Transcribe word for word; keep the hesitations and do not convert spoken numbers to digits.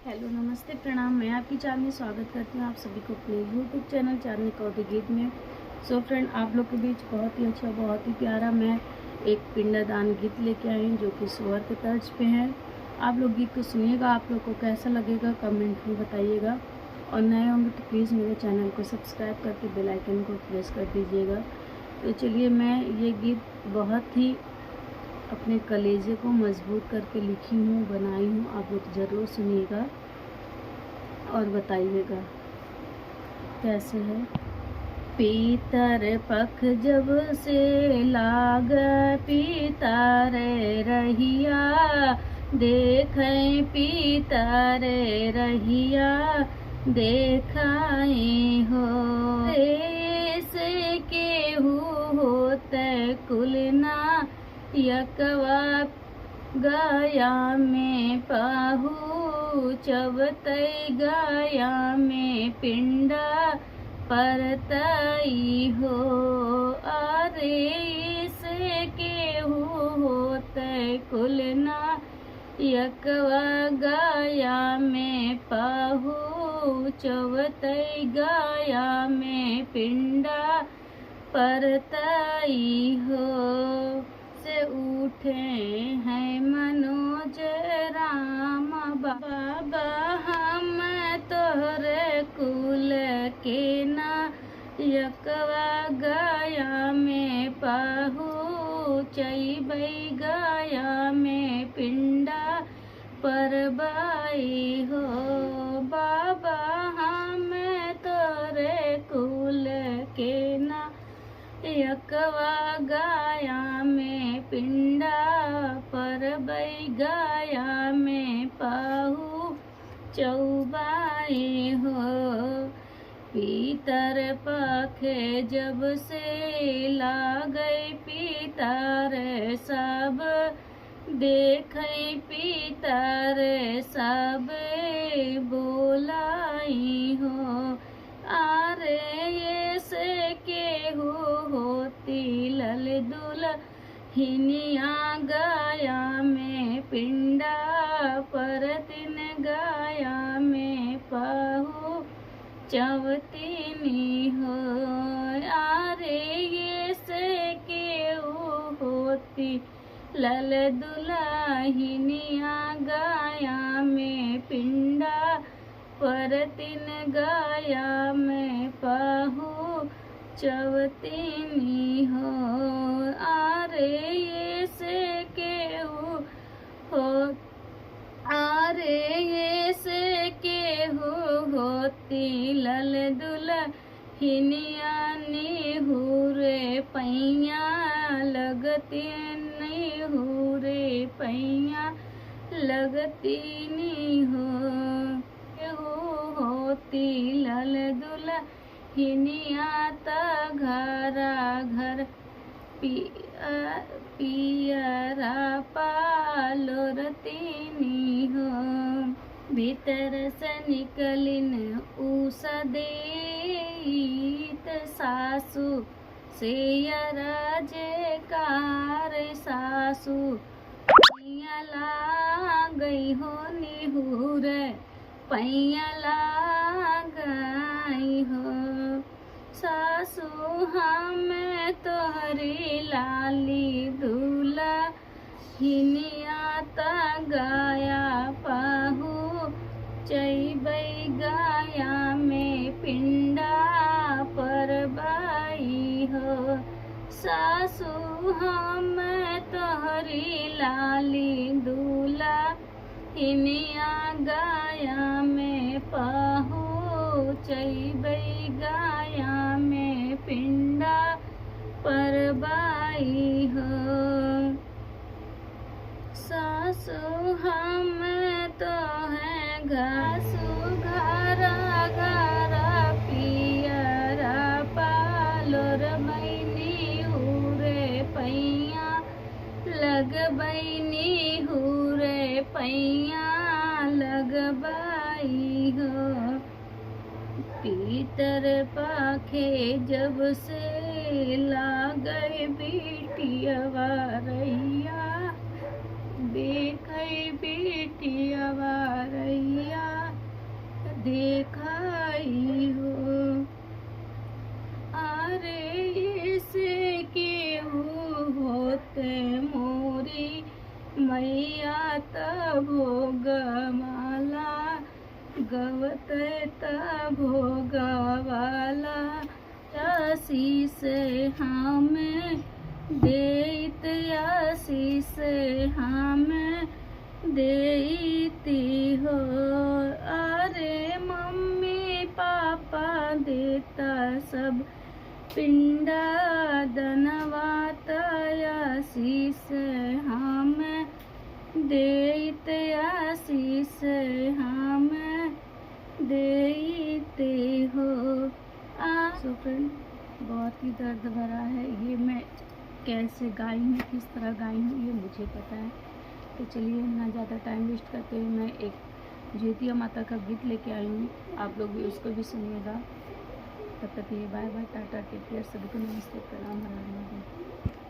हेलो, नमस्ते, प्रणाम। मैं आपकी चांदनी, स्वागत करती हूँ आप सभी को अपने YouTube चैनल चांदनी कौर के गीत में। सो फ्रेंड, आप लोग के बीच बहुत ही अच्छा, बहुत ही प्यारा मैं एक पिंडादान गीत लेके आई हूँ, जो कि सोहर के तर्ज पे है। आप लोग गीत को सुनिएगा, आप लोग को कैसा लगेगा कमेंट में बताइएगा, और नए होंगे तो प्लीज़ मेरे चैनल को सब्सक्राइब करके बेल आइकन को प्रेस कर दीजिएगा। तो चलिए, मैं ये गीत बहुत ही अपने कलेजे को मजबूत करके लिखी हूँ, बनाई हूँ, आप लोग ज़रूर सुनिएगा और बताइएगा कैसे है। पीतर पख जब से लाग, पीतर रहिया देखे, पीतर रहिया देखाई हो। ऐसे केहू होत कुल ना यकवा गया में पहुँचवतई, गया में पिंडा परतई हो। अरे, ऐसे केहू होत कुल ना यकवा गया में पहुँचवतई, गया में पिंडा परतई हो। से उठे हैं मनोज राम बा-, बाबा, हम तोहरे कुल के ना यकवा गया में पहुँचई, गया में पिंडा परबई हो। बाबा, हम तोरे कुल के ना यकवा गया में पिंडा परबई, गया में पहुँचबई हो। पीतर पख जब से लागई, पीतर सब देखई, पीतर सब बोलाई हो। अरे, ऐसे केहू होती लल दुलहिनिया गया में पिंडा परतिन, गया में पहुँचवतिनी हो। अरे, ऐसे केहू होती लल दुलहिनिया गया में पिंडा परतिन, गया में पहुँचवतिनी हो। अरे, ऐसे केहू हो, अरे, ऐसे केहू होती लल दुलहिनिया निहुरे पैया लगती, निहुरे पैया लगतिनी हो। केहू होती लल दुलहिनिया त घरा घर पिया-, पियरा पालोरतिनी हो। भीतर से निकलिन उषा देइत सासु, सेयरा जेकार सासु, पैया लागई हो निहुरे, पैया लागई हो। सासु, हम तोहरी लाली दुलहिनिया त गया पहुँचबई, गया में पिंडा परबई हो। सासु, हम तोहरी लाली दुलहिनिया गया में पहुँचबई, गया में पिंडा परबई हो। सासु, हम तोहें घासु घरा घरा पियरा पालोरबई, निहुरे पैया लगबई, निहुरे पैया लगबई हो। पीतर पाखे जब से लागई बिटियवा रहिया, देखई बिटियवा रहिया। गवत त भोगवाला आशीष हम देइत, आशीष हम देइत हो। अरे मम्मी पापा देता सब पिंडा दनवा त आशीष हम देइत, आशीष हम देइत हो। आ सो फ्रेंड, बहुत ही दर्द भरा है। ये मैं कैसे गाई हूँ, किस तरह गाई हूँ, ये मुझे पता है। तो चलिए, ना ज़्यादा टाइम वेस्ट करते हुए मैं एक ज्योतिया माता का गीत लेके आई हूँ, आप लोग भी उसको भी सुनिएगा। तब तक के लिए bye bye, tata, take care, सभी को नमस्ते, प्रणाम, हर हर महादेव।